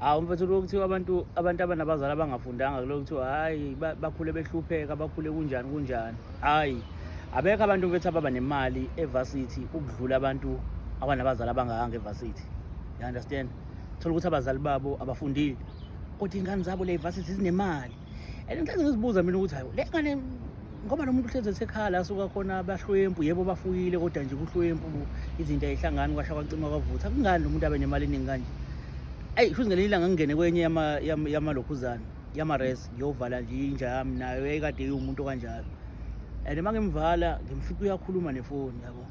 Hawu mfethu, lokhu kuthiwa abantu abanabazali abangafundanga, kulokhu kuthiwa hhayi, bakhule behlupheka, bakhule kunjani kunjani. Hhayi, abekho abantu mfethu ababa nemali e-varsity ukudlula abantu abanabazali abangayanga e-varsity. You understand? Thola ukuthi abazali babo abafundile, kodwa iy'ngane zabo le varsity zinemali. And ngihlezi ngizibuza mina ukuthi hayi, le ngane, ngoba lo muntu uhlezi esekhaya la asuka khona bahlwempu, yebo bafuyile, kodwa nje kuhlwempu, izinto ayihlangani, kwasha kwacima kwavutha. Kungani lo muntu abe nemali eningi kanje? Eyi, futhi ngelinye ilanga ngingene kwenye yamalokhuzana yama-res, ngiyovala nje inja yami, nayo yayikade iwumuntu kanjalo. And uma ngimvala ngimfica uyakhuluma nefoni, yabo.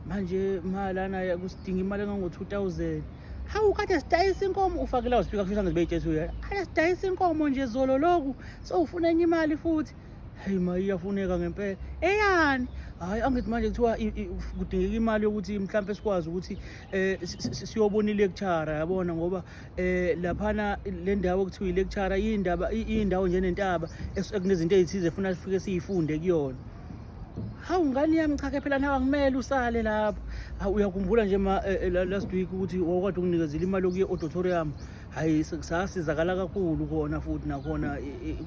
Manje ma lana kusidinga imali engango-2000. Hawu, kade sidayisa inkomo, ufake loudspeaker, kusho ngibe itshethu uya. Kade sidayisa inkomo nje zolo lokhu, sowufuna enye imali futhi. Hey ma, iyafuneka ngempela. Eyani? Hayi, angithi manje kuthiwa kudingeka imali yokuthi mhlambe sikwazi ukuthi siyobona i-lecturer, yabona, ngoba laphana le ndawo kuthiwa i-lecturer indaba indawo nje nentaba ekunezinto ezithize efuna sifike siyifunde kuyona. Hawu ngane yami, cha ke phela nawe angimele usale lapho. Hawu, uyakhumbula nje ma last week ukuthi wawukade unginikezile imali yokuya e-auditorium. Hayi, sasizakala kakhulu khona futhi nakhona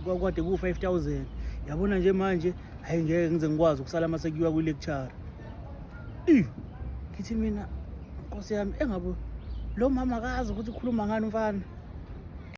kwakade ku-5000. Yabona nje manje, hayi, ngeke ngize ngikwazi ukusala mase kuyiwa kwi-lecture. Ih, ngithi mina, Nkosi yami, engabe lo mama akazi ukuthi ukhuluma ngani umfana.